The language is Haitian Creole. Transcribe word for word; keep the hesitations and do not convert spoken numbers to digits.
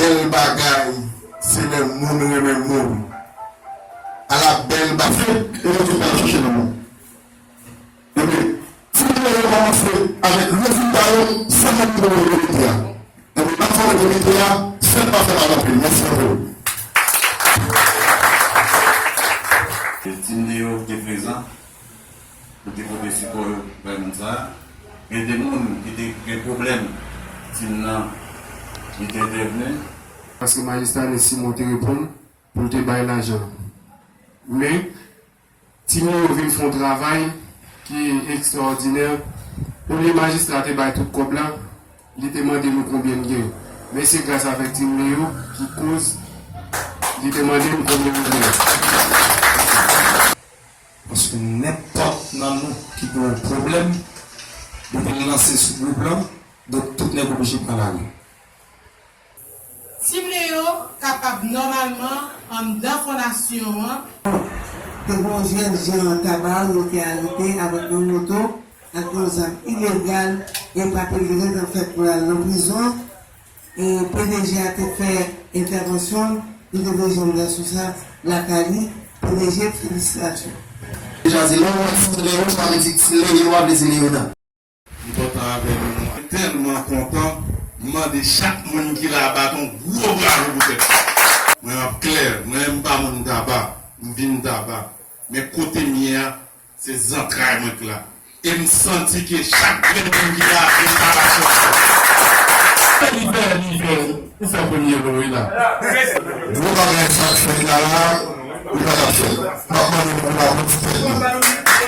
Bèl bagay, se lè moun renmen moun. Ala bèl bagay. Se rezilta yo chache nan moun. Ebyen, ti moun yo kòmanse avèk rezilta yo, san moun ki poko rete a. Ebyen, n ap fòme komite a, fè n pa fè mal anpil. Mèsi anpil. Tim Leo te prezan pou te pote sipò yo bay moun sa a. Gen de moun ki te gen pwoblèm, tim nan, li te entèvni. Paske majistra Nesimo te reponn pou l te bay lajan. Men, Tim yo vin fè yon travay ki ekstraòdinè. Olye majistra te bay tout kòb la, li te mande nou konbyen n gen. Men se gras avèk Tim Leo ki koz li te mande nou konbyen nou gen. Paske nenpòt nan nou ki gen yon pwoblèm, depi l lanse sou gwoup lan, donk tout nèg oblije pran lari. Tim Leo kapab nòmalman anndan fondasyon an. Te gen yon jèn jan Taba yo te arete avèk yon moto ak yon zam ilegal e pa te gen ret anfèt pou l al nan prizon. E P D G a te fè entèvansyon l, li te voye jèn gason sa lakay li. P D G, felisitasyon. Deja di lè w wè Tim Leo, sa vle di Tim Leo a vle di Leona. Li kontan avè nou. Mwen tèlman kontan, m mande chak moun ki la a bat yon gwo bravo pou tèt li. Mwen ap klè, mwen menm m pa moun Taba, m vin Taba. Men kote m ye a, se zantray mwen k la. E m santi ke chak grenn moun ki la a, se yon Taba sòti. Li fè, li fè, ou fè premye vre wi la. Gwo bagay sa k fèt la la, li pa t ap fèt. M ap mande nou pou la pou ti tèt nou.